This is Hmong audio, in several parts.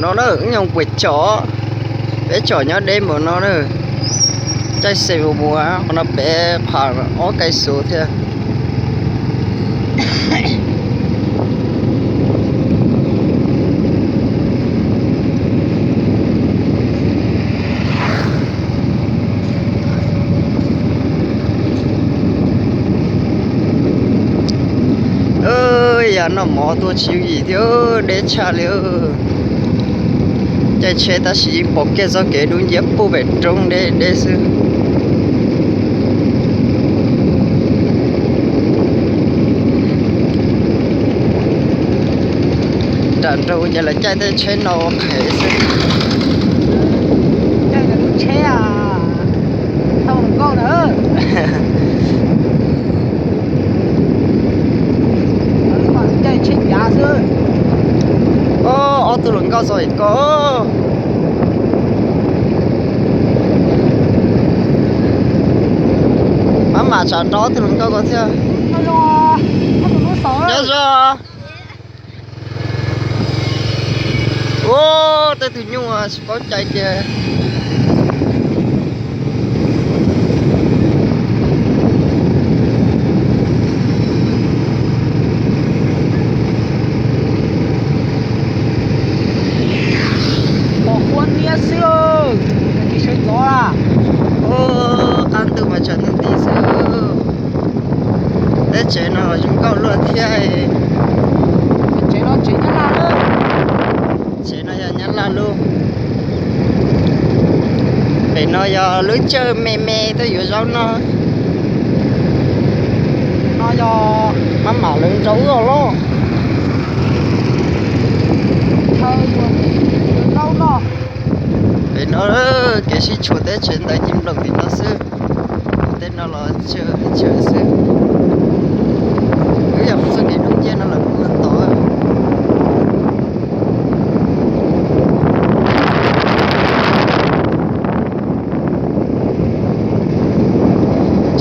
No na, wb nyob Pem Chom, Pem Chom nyob deb npaum no na. Caij xe mus mus, qhov no peb pham ob kais xuv thiab. Yog noj mov tuaj tsis yooj yim thiab, deb tshaj li. Caij tsheb tab sis yeej pom kiag txoj kev dub nciab puag pem roob deb deb xwb. Nram nroog ces lawv caij tej tsheb no ua qhev xwb. Caij lub tsheb thauj hluas nkauj na. Caij tsheb cav xwb. Ob tug hluas nkauj txog ko. Maj mam tsam nrog ob tug hluas nkauj ko thiab. Nyob zoo. Ua tej tug nyuj tsis paub cai kiag. Pom qhua niab xwb, tsis sawv ntxov a. Qab ntuj mas tshav ntuj nti xwb. Teb tsev no zoo nkauj luaj thiab. Tsev no tsev Nyab Laj. Tsev no yog Nyab Laj lub. Pem no yog lub chaw me me tuaj yuav zaub noj. No yog maj mam lawv nrau wb os loj. Pem no kev sib tshuam teb tsev ntawd ci nploom tim no xwb. Tej no los chaw xwb. Wb yog mus txoj kev dub nciab no lawm mus tod.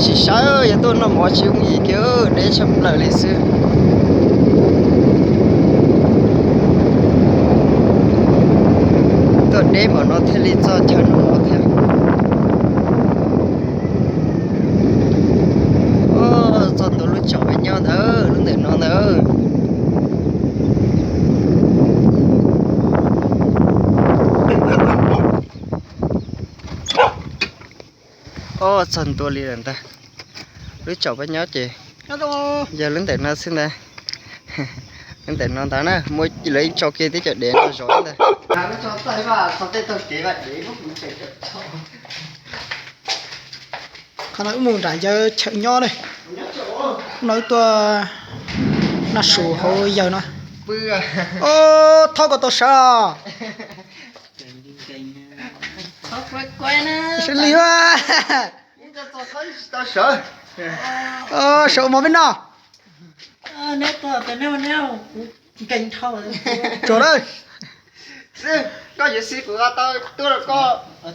Sim saib yog tuaj noj mov tsis yooj yim kiag, deb tshaj plaws li xwb. Tuaj deb npaum no thiaj li txog chaw noj mov thiab. Txog ntua lub tsaus nyob ntawd, lub ntawm no ntawd. Ob, txog ntua li lawm ntag. Lub tsaus nyob ces yog lub ntawm no xwb ntag. Lub ntawm no ntag na, muaj lawv tso kiag tib cov dev no zov ntag. Qhov no wb mus nram yawg chaw nyob ne. No wb tuaj noj su hauv yawg no. Ob, thauj ko tau sawv. Sawv li a. Sawv mov peb noj. Tsuas na. Koj yuav xib kuv tau tuaj rau koj.